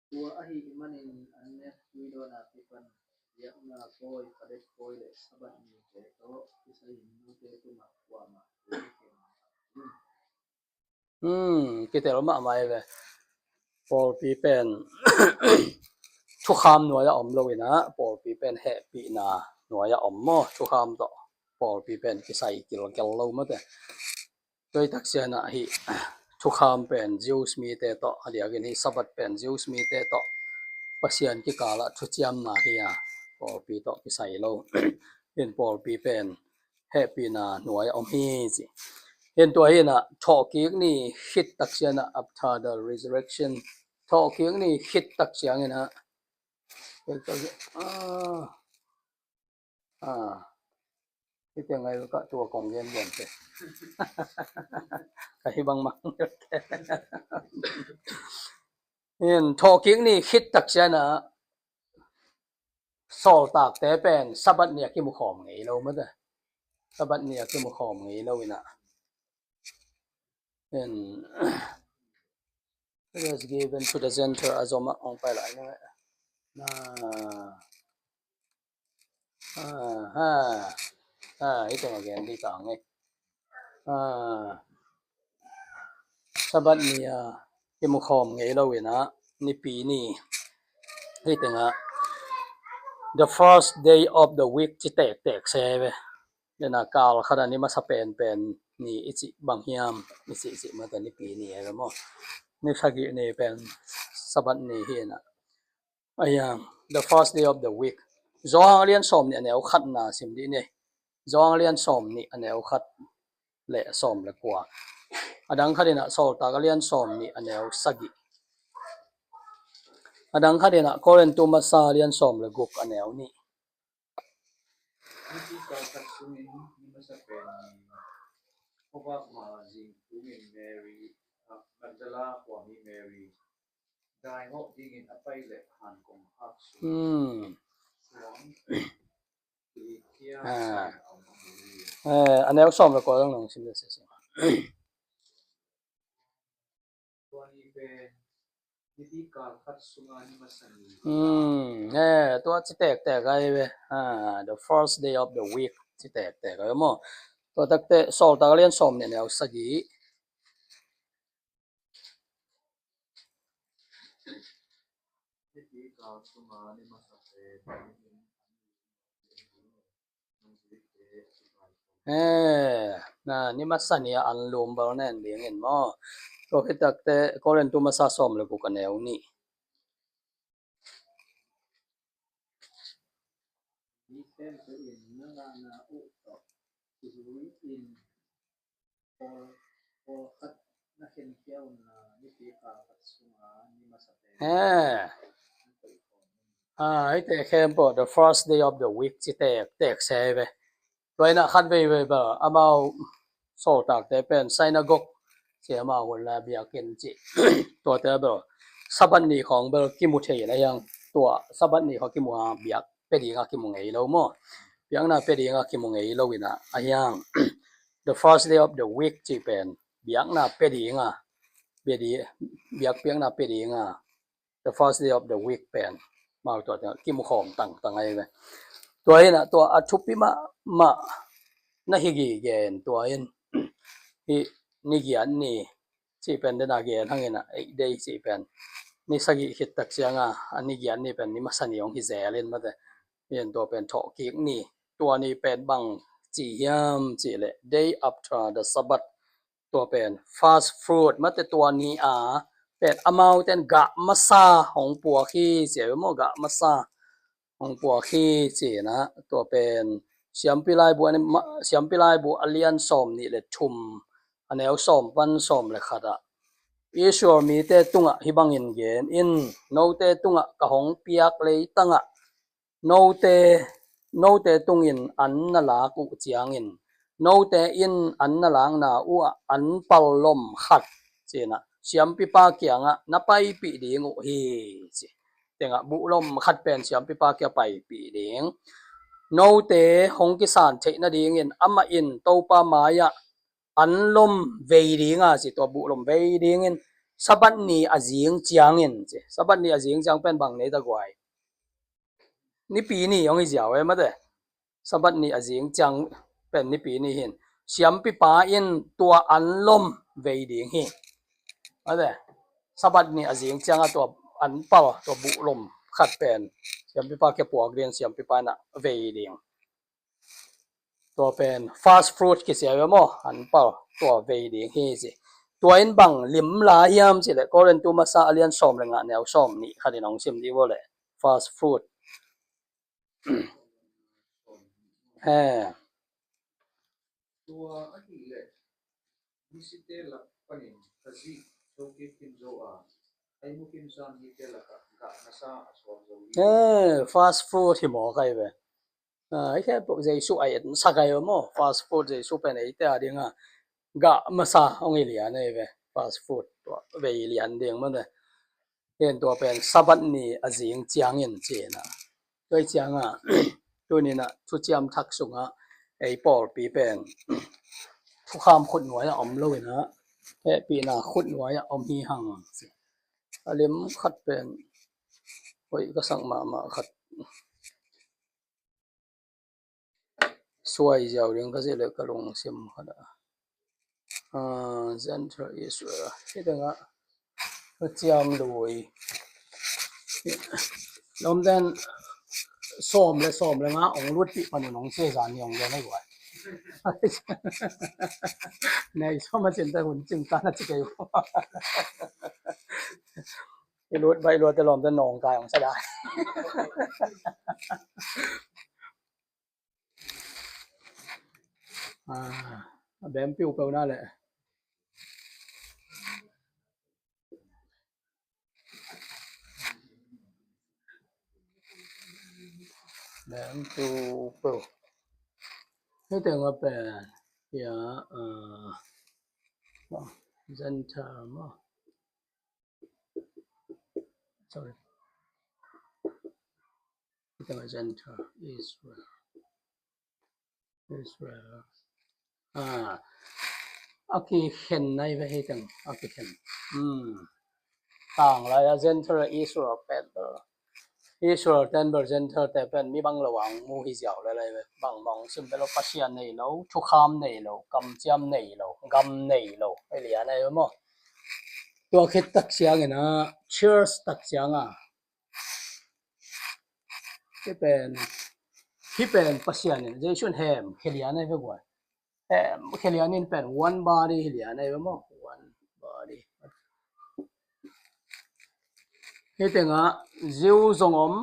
Tua ahih manin an nek tui dawn a kipan biakna pawi, padek pawi le Sabbath nite tawh kisai in note tungah kuamah tua hi kei mah a. Hmm, kitel mahmah hi ve. Pawlpi pen thukham nuai-ah om lo in ah, pawlpi pen hehpihna nuai-ah om maw, thukham tawh pawlpi pen kisai kilkel lo mate. Tua hi taksia in ah hih thukham pen Jews mite tawh a diakin hih Sabbath pen Jews mite tawh Pasian kikalah thuciamna hi a, pawlpi tawh kisai lo. Hih pawlpi pen hehpihna nuai-ah om hi ci. Hih tua hi in ah thawhkik ni khit taksia in ah after the resurrection, thawhkik ni khit tak ciangin ah, ah, ah, hih teng ngai ka tua kong gen gen te. Ka hi bangmah. Hih thawhkik ni khit taksia in ah sawltakte pen Sabbath ni a kimukhawm ngei lo mate. Sabbath ni a kimukhawm ngei lo in ah. And it was given to the Gentile, a zom ah hong pai lai na. Na. Ah, ha. Ah, hih teng a gen dih ka ngei. Ah, Sabbath ni a kimukhawm ngei lo in ah, Nipi ni. Hih teng ah the first day of the week ci tektek se ve. Dena kal khat a ni masa penpen ni i cih bang hiam, i cih cih mate Nipi ni e ve maw. ni sagih ni pen Sabbath ni hi na. Ahi hang, the first day of the week. Johan a lian sawm nih a neu khatna sim dih ni. Johan a lian sawm nih a neu khat le sawm le kua. A dang khat in ah Sawltak a lian sawm nih a neu sagih. A dang khat in ah Korintu masa a lian sawm le guk a neu nih. Nipi kal khat sungin ni masa pen ni khuavak ma zing tungin Mary, ah, Magdala khuami Mary, dai hawh dingin a pai leh han kong hak sung. Hmm. Suang Kilikia Ah. sung a om hi. Eh, a neu sawm le kua dang nong sim le sese. Tua ni pen nipi kal khat sunga ni masa ni. Hmm, eh, tua ci tektek ahi ve. Ah, the first day of the week ci tektek ahi maw. Tua takte Sawltak a lian sawm nih a neu sagih. Nipi kal sunga ni masa pen Eh, na, ni masa ni a anlum bel nen dingin maw. Tua khit takte Korintu masa sawm le guk a neu nih. Ni khempeuh in na ngahna uh tawh kizui in pawl, pawlkhat na khenkhia unla nipi kal khat sunga ni masa pen Eh. Ah, hihte khempeuh the first day of the week ci tektek se ve. Tua in ah khat veivei bel amau Sawltakte pen synagogue ci, amau hun lai biakinn ci. Tuate bel Sabbath ni khawng bel kimu thei in ahi hang, tua Sabbath ni khawng kimu a biak pia ding a kimu ngei lo maw. Biakna pia ding a kimu ngei lo in ah ahi hang, the first day of the week ci pen biakna pia ding a, pia di, biak piakna pia ding a, the first day of the week pen amau tua teng kimu khawm tangtang ahi ve. Tua in ah tua a thupi mahmah na hi gige in tua in hih ni giat ni cih pen den a gen hang in ah eight day cih pen ni sagih khit tak ciang a, a ni giat ni pen ni masa ni hong hi zel in mate. Hih in tua pen thawhkik ni, tua ni pen bang ci hiam cih leh day after the Sabbath. Tua pen first fruit mate, tua ni a pen amau ten gah masa hong puak hi ci ve maw, gah masa hong puak hi ci in ah tua pen Siampi Laibu a, Siampi Laibu a lian sawm nih le thum a neu sawm pan sawm le khat ah Israel mite tungah hih bangin gen in, note tungah ka hong piak leitangah note, note tungin an na lak uh ciangin, note in an na lakna uh ah an pal lom khat ci in ah siampipa kiangah na paipih ding uh hi ci. Tengah buh lom khat pen siampipa kiang paipih ding. Note hong kisan theih nadingin amah in Topa mai-ah an lom vei ding a ci, tua buh lom vei dingin Sabbath ni a zing ciangin ci. Sabbath ni a zing ciang pen bang nei ta guai? Nipi ni hong hi ziau e mate. Sabbath ni a zing ciang pen nipi ni hin siampipa in tua an lom vei ding hi. Mate, Sabbath ni a zing ciang a tua an pal, tua buh lom khat pen siampipa kiang puak ding, siampipa in ah vei ding. Tua pen first fruit kici ve maw, an pal, tua vei ding hi ci. Tua in bang lim la hiam cih leh Korintu masa a lian sawm le nga neu sawm nih khat in hong sim dih vo leh first fruit. He. Tua ahih leh misite lak panin Khazih thokik kim zo a, a i mu kim san mite lakah gah masa a suak zo hi. Eh, fast food hi mawk ahi ve. Ah, i khempeuh Jesu a etsak ahi ve maw. Fast food Jesu pen eite a dingah gah masa hong hi lian ahi ve. Fast food tua vei lian ding maw ne. Ken tua pen Sabbath ni a zing ciangin ci-in ah. Tua hi ciangah tuni-in ah Thuciam Thak sungah ei pawlpi pen thukham khut nuai-ah om lo-in ah hehpihna khut nuai-ah om hi hang. A lim khat pen hoih ka sak mahmah khat suai ziau ding ka zih leh ka lungsim khat ah. Ah, Gentile Israel. Hih tengah Thuciam Lui. Lawmten sawm le sawm le nga hong lutpih panin hong sia zan ni hong gen ahi guai. Nei sawm a cin te hun cing tan a ci kei uh. I lut bai luat te lawm te nawngkai hong sa dan. Ah, a bem piu peuh na le. Bem piu peuh. Hei teng a pen ya, ah, Gentile maw. Sorry. Hei teng a Gentile, Israel. Israel. Ah, a kikhen nai ve hei teng, a kikhen. Hmm. Tanglai a Gentile Israel pen bel, Israel ten bel Gentile te pen mi bang lo ang mu hi ziau le lai ve. Bang bang sim bel lo, Pasian nei lo, thukham nei lo, kamciam nei lo, gam nei lo, hei lian ai ve maw. Tua khit tak ciangin a, church tak ciang a, hih pen, hih pen Pasian in, Jesu in hem khia lian ai ve guai. Hem khia lian in pen one body hi lian ai ve maw. One body. Hih teng a Jew zong om,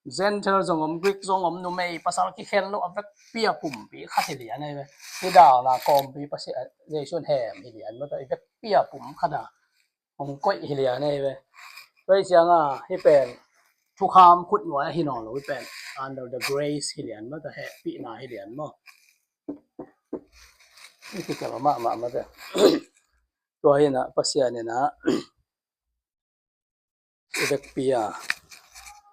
Gentile zong om, Greek zong om, numei pasal kikhen lo a vekpi a pumpi khat hi lian ai ve. Hih dalna kawmpi Pasian, Jesu in hem hi lian maw, tua i vekpi a pum khat a hong koih hi lian ai ve. Tua hi ciang a hih pen thukham khut nuai a hi nawn lo, hih pen under the grace hi lian maw, tua hehpihna hi lian maw. Hih kikel mahmah maw te. Tua hi na Pasian in a i vekpi a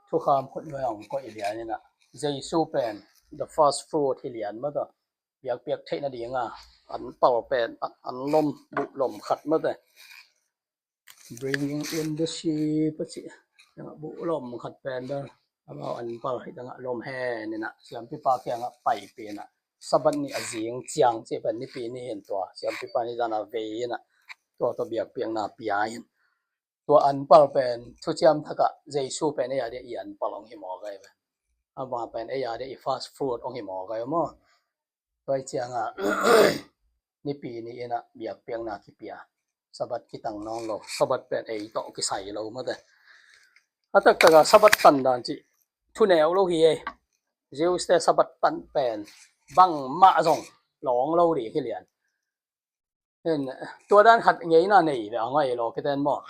thukham khut nuai a hong koih hi lian in a, Jesu pen the first fruit hi lian maw, tua biakpiak theih nading a anpal pen an, an lom, buh lom khat maw te. Bringing in the sheep a ci. Buh lom khat pen bel amau anpal hi teng a lom hen in a, siampipa kiang a paipih in a, Sabbath ni a zing ciang ci pen Nipi ni hi in tua siampipa ni dan a vei in a, tua tua biakpiakna pia in. Tua anpal pen Thuciam Thak ah Jesu pen ei a dia i anpal hong hi mawk ai ve. Ama pen ei a dia i first fruit hong hi mawk ai maw. Tua hi ciang a Nipi ni in a biakpiakna kipia. Sabbath kitang nawn lo, Sabbath pen ei tawh kisai lo maw te. A taktak a Sabbath tan dan cih thuneu lo hi ei. Jews te Sabbath tan pen bangmah zong lawng lo ding hi lian. Hin, tua dan khat ngeina nei ve, a ngai lo kiten maw.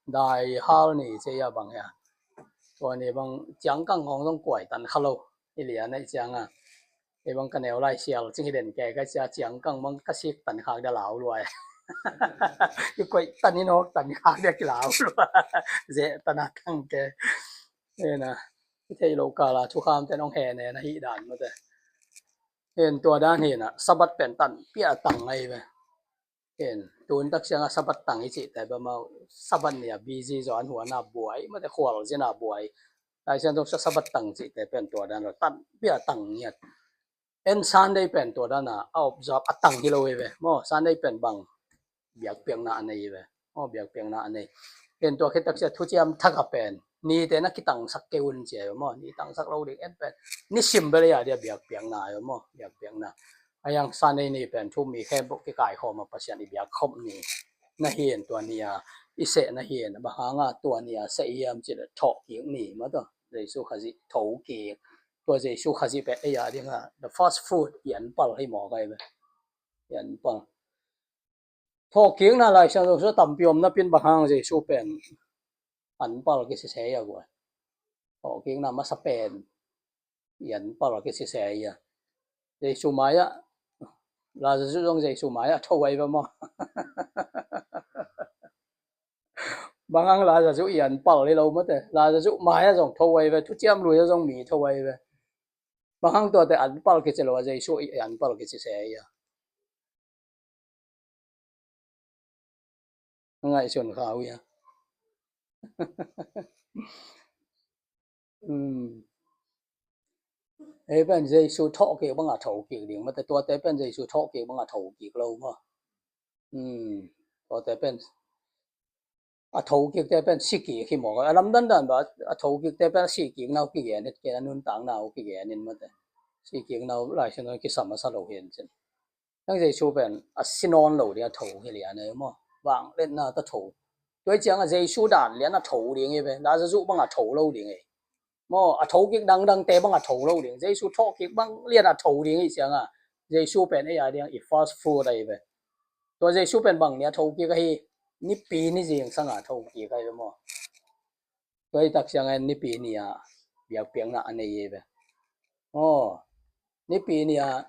Dai hal ni ci a bang hia. Tua ni bang ciangkang hong zong kuai tan kha lo. I lian a i ciang a, ei bang ka neu lai sial cing hi den ke, ka cia ciangkang bang ka sik tan khak dia lau luai. I kuai tan in hok tan khak dia kilau luai. Ze tan a tang ke. Ena, i thei lo kala thukham ten hong he ne na hi dan maw te. Hin, tua dan hi na, Sabbath pen tan pia tang ai ve. Hin, tun tak ciang a Sabbath tang i cih te bel amau Sabbath ni a busy zaw, an huan a buai maw te, khual zin a buai. Lai Siangtho Sabbath tang cih te pen tua dan lo, tan pia tang ngiat. En Sunday pen tua dan a, a observe a tang hi lo hi ve maw. Sunday pen bang biakpiakna a nei hi ve. Aw, biakpiakna a nei. Ken tua khit tak sia Thuciam Thak a pen nite na kitangsak kei un ci a hi ve maw. Ni tangsak lo ding en pen ni sim bel a dia biakpiakna a hi ve maw. Biakpiakna. A yang Sunday ni pen thu mi khempeuh kikaikhawm a Pasian i biakkhop ni na hi in, tua ni a i seh na hi in. Bang hang a tua ni a seh hiam cih leh thawhkik ni maw, tua Jesu Khazih thokik. Tua Jesu Khazih pen ei a ding a the first fruit, i anpal hi mawk ai ve. I anpal. Thawhkikna Lai Siangtho sung tampi om napi in bang hang Jesu pen anpal kisisei a guai. Thawhkikna masa pen i anpal kisisei a. Jesu mai-ah, Lazarus zong Jesu mai-ah tho ai ve maw. Bang hang Lazarus i anpal hi lo maw te. Lazarus mai-ah zong tho ai ve, thuciam lui-ah zong mi tho ai ve. Bang hang tuate anpal kici lo a, Jesu i anpal kisisei a. Ngaihsun kha uh hia? Um. Ei pen Jesu thawhkik bang a thokik ding maw te, tuate pen Jesu thawhkik bang a thokik lo maw. Um. Tuate pen a thokikte pen sikik hi mawk a, a lamdandan bang a thokikte pen a sikikna uh kigen het kei, a nuntakna uh kigen in maw te. Si kik nau Lai Siangtho kisam a sa lo hi en cin. Tang Jesu pen a si nawn lo ding a tho hi lian ei maw. Vangliatna ta tho. Tua hi ciangah Jesu dan lian a tho ding hi ve. Lazarus bang a tho lo ding ei. Maw, a tho kik dangdangte bang a tho lo ding. Jesu thawh kik bang lian a tho ding hi ciangah Jesu pen ei a ding i first fruit ahi ve. Tua Jesu pen bang ni a tho kik ahi, Nipi ni zingsang a tho kik ahi ve maw. Tua hi tak ciangah Nipi ni a biakpiakna a nei hi ve. Aw, Nipi ni a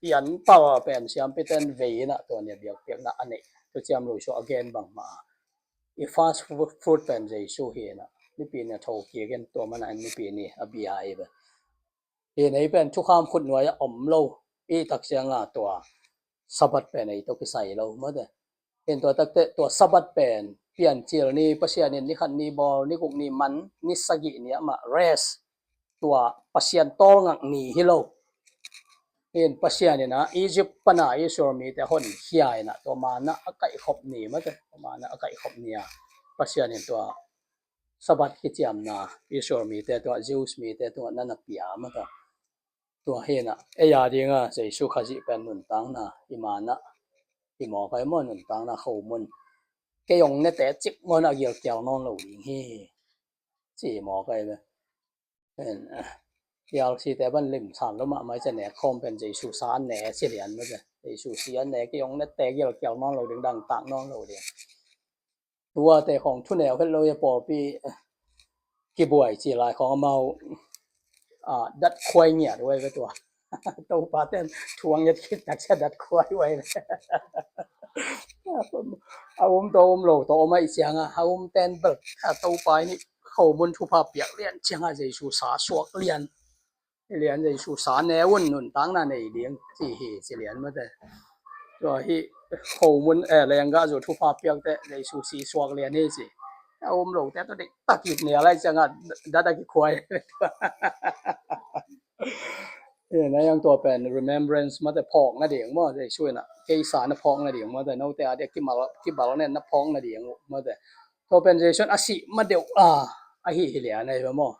i an pau a pen siampite in vei in ah tua ni a biakpiakna a nei. Tua ciam lo suah a gen bangmah a, i first fruit pen Jesu hi in ah Nipi ni a tho kik in tua man ah Nipi ni a bia hi ve. Hi in ei pen thukham khut nuai a om lo. I tak ciangah tua Sabbath pen ei tawh kisai lo mawte. Hi in tua takte tua Sabbath pen Piancil ni, Pasian in ni khat ni bawl, ni guk ni man, ni sagih ni amah rest, tua Pasian tawlngak ni hi lo. Hi in Pasian in ah Egypt pan a Israel mite honkhia in ah tua manna a kaihkhop ni mawte. Tua manna a kaihkhop ni a Pasian in tua Sabbath kiciamna Israel mite tungah, Jews mite tungah na na pia mawte. Tua hi in ah ei a ding a Jesu Khazih pen nuntakna i manna hi mawk ahi maw, nuntakna khomun. Kei hong nete cik maw na gilkial nawn lo ding hi ci mawk ahi ve. Pen, ah, P R C te ban lim san lo mahmah i ci a nek khawm pen Jesu sa an ne ci lian mawte. Jesu si an ne, kei hong nete gilkial nawn lo ding, dangtak nawn lo ding. Tuate khawng thuneu het lo hi a pawlpi kibuai ci lai khawng amau, ah, dat khuai ngiat uh ahi ve tua. Topa ten thu a nget khit tak sia dat khuai uh ahi ve. A um tawh um lo tawh om ahih ciangah a um ten bel a Topa in khomun thupha piak lian ciangah Jesu sa suak lian. Hi lian Jesu sa ne un nuntakna nei ding ci hi ci lian mawte. Tua hi khomun, eh, lenggah zu thupha piakte Jesu si suak lian hi ci. A um lote tawh deih tak kik nia lai ciangah dat a kikhuai. Hi na yang tua pen remembrance mawte, phawk nading maw, Jesu in ah kei sa na phawk nading mawte, note a dia kibal, kibal nen na phawk nading mawte. Tua pen Jesu in a sih madeuh a, ahi hi lian ahi ve maw.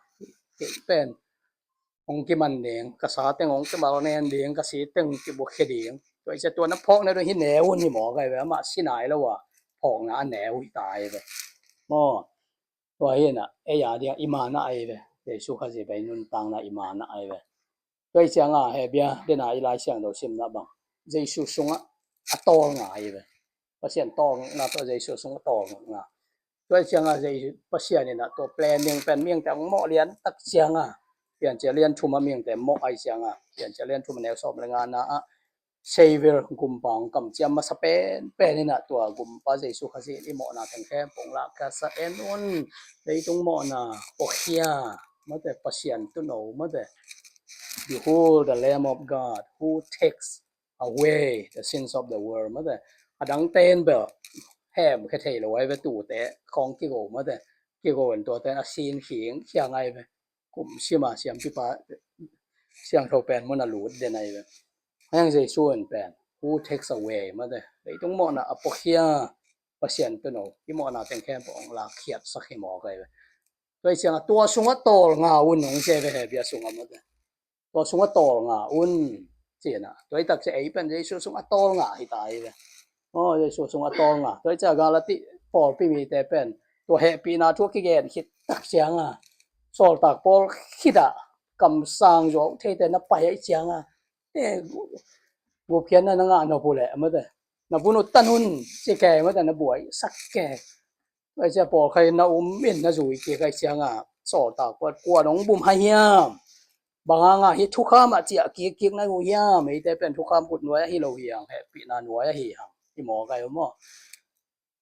Kei pen hong kiman ding, ka sa teng hong kimal nen ding, ka si teng kibuakhia ding. Tua hi ciah tua na phawkna dong hi ne un hi mawk ahi ve, amah si nai lo a phawkna a ne uh hi ta ahi ve. Maw, tua hi in ah ei a ding a i manna ahi ve. Jesu Khazih pen i nuntakna i manna ahi ve. Tua hi ciangah Hebru dena i Lai Siangtho simna bang Jesu sungah a tawlnga ahi ve. Pasian tawlnga tawh Jesu sungah tawlnga. Tua hi ciangah Jesu, Pasian in ah tua plan ding pen mihingte hong mawh lian tak ciangah, Piancil lian thum a mihingte mawh ahi ciangah, Piancil lian thum a neu sawm le ngana ah Savior, Gumpa hong kamciam masa penpen in ah tua Gumpa Jesu Khazih in i mawhna teng khempeuh hong lakkhiatsak en un. Leitung mawhna puakhia, mate, Pasian tuuno, mate. Behold the Lamb of God who takes away the sins of the world, mate. A dangte in bel hemkhia thei lo ahi ve, tuute khawng kigo, mate. Kigo in tuate in a sin khing khiang ahi ve. Kum sima siampipa siangtho pen mun a lut den ahi ve. Heng Jesu in pen who takes away, mate. Leitung mawhna a puakhia Pasian tuuno, i mawhna teng khempeuh hong lakkhiatsak hi mawk ahi ve. Tua hi ciangah tua sungah tawlnga un hong ci ahi ve, Hebru sungah, mate. Tua sungah tawlnga un ci-in ah, tua hi tak ciah ei pen Jesu sungah tawlnga hi ta ahi ve. Aw, Jesu sungah tawlnga. Tua hi ciah Galati pawlpi mite pen tua hehpihna thu a kigen khit tak ciangah, sawltak pawl khitah kamsang zuau theite na pai ahih ciangah, eh, gupkhiatna na ngah nop uh leh, mate, na vun uh tan un ci kei, mate, na buaisak kei. Tua hi ciah pawlkhat in na um in na zui kik ahih ciangah, sawltak pawl kuan hong bum hai hiam? Bang hangah hih thukham ah ciah kikkik na hi uh hiam? Eite pen thukham khut nuai ahi lo hi hang, hehpihna nuai ahi hang, hi mawk ahi uh maw.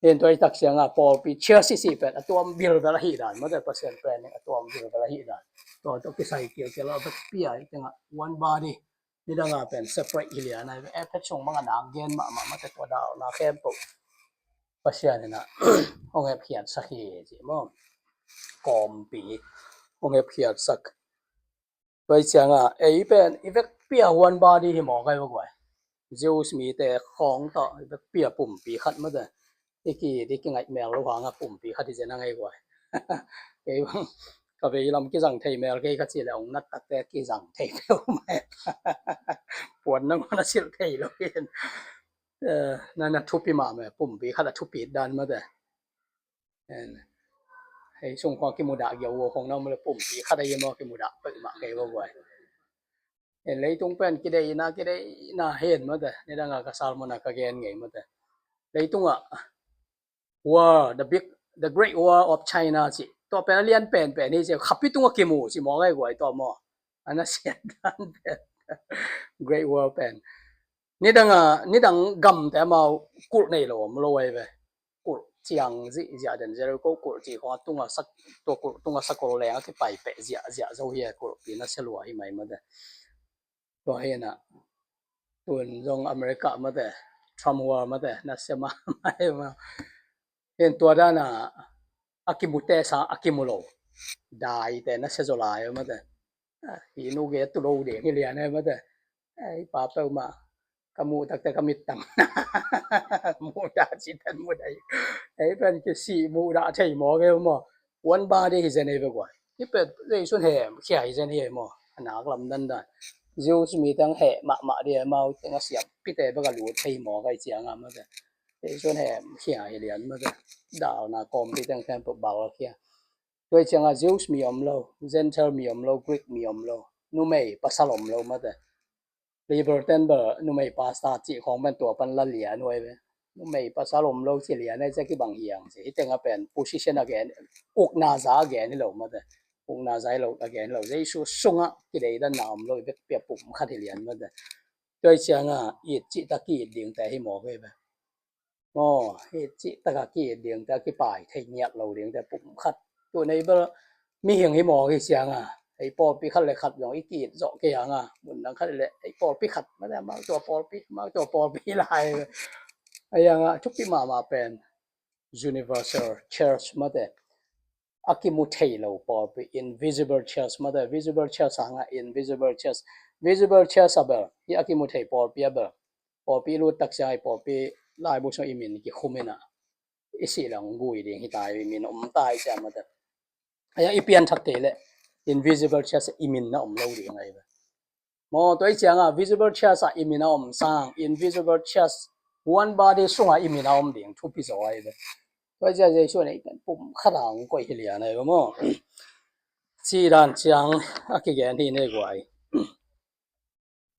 Hi in tua hi tak ciangah pawlpi chia sisi pen a tuam bilbel ahih dan, mate, Pasian planning a tuam bilbel ahih dan. Tua tawh kisai kilkel a vekpi a, hih tengah one body, nidang a pen separate hi lian ahi ve. Efesa sung bangah nak gen mahmah, mate, tua dauna khempeuh Pasian in ah hong hepkhiatsak hi ci maw. Kawmpi hong hepkhiatsak. Tua hi ciangah ei pen i vekpi a one body hi mawk ahi ve guai. Jews mite khawng tawh i vekpi a pumpi khat, mate. I ki, i kingaih mel lo hangah pumpi khat hi zen a ngei guai. Kei bang ka vei lam kizang thei mel kei ka ci le ong nat takte kizang thei peuhmah. Puan nangawn a silh thei lo in. Eh, na na thupi mahmah, pumpi khat a thupit dan mate. En, hei sung khong kimudah giau khong na male pumpi khat a yem aw kimudah peuhmah kei va guai. En, leitung pen kideina kideina hen mate, nidanga ka sermon a ka gen ngei mate. Leitungah war, the big, the Great War of China ci. Tua pen a lian penpen hi ci, khapi tungah kimu ci maw ngai guai tua maw. A na siat dan pen Great War pen. Nidanga, nidang gamte amau kulh nei lo om lo ai ve. Kulh ciang zihziah den Jericho kulh ci khong a tunga sak, tua kulh tunga sakol leng a kipai peh ziahziah zo hi a kulhpi na sia lua hi mai mate. Tua hi na tun zong America mate, Trump war mate, na sia mahmah hi ma. Hin tua dana a kimute sang a kimu lo. Daite na sia zaw lai mate. Hi nu ge tu lo ding hi lian hi mate. Ei pa peuhmah ka muh takte ka mittang mudah citan mudah hi. Ei pen kisih mudah thei maw ke maw. One body hi zen hi ve guai. Hi pen Jesu in hem khia hi zen hi maw. A nak lam dandan Jews mi teng heh mahmah dih amau teng a siampite bek a lut thei maw kai cianga mate. Jesu in hem khia hi lian mate. Dalna kawmpi teng khempeuh bal khia. Tua hi cianga Jews mi om lo, Gentile mi om lo, Greek mi om lo, numei pasal om lo mate. Liberal ten bel numei pastor cih khong pen tua pan la lian huai ve. Numei pasal om lo ci lian ai cia kibang hiang ci. Hi tenga pen position a gen, ukna za a gen hi lo mate. Ukna za hi lo a gen hi lo. Jesu sungah kideidanna om lo i vekpi a pum khat hi lian mate. Tua hi cianga it cih ta ki-it dingte hi maw ve ve. Maw, hi cih taka ki-it dingte a kipai thei ngiat lo dingte pum khat. Tu nei bel mihing hi maw hi cianga. Ei pawlpi khat le khat zong i ki-it zawh kei hanga. Mun dang khat le ei pawlpi khat mate amau tua pawlpi, amau tua pawlpi lai. Ei hanga thupi mahmah pen universal church mate. A kimu thei lo pawlpi, invisible church mate, visible church hanga invisible church. Visible church a bel hi a kimu thei pawlpi a bel. Pawlpi lut tak ciang i pawlpi laibu sung i min kikhum ina i sih lang gui ding hi tai, i min om tai ciang mate. Aya i pian thak te le invisible church i min na om lo ding ai ve. Maw tua i cianga visible church a i min a om sang invisible church one body sunga i min a om ding thupi zaw ai ve. Tua i cia Jesu nei pen pum khat a ong koih hi lian ai ve maw. Ci dan ciang a kigen hi nei guai.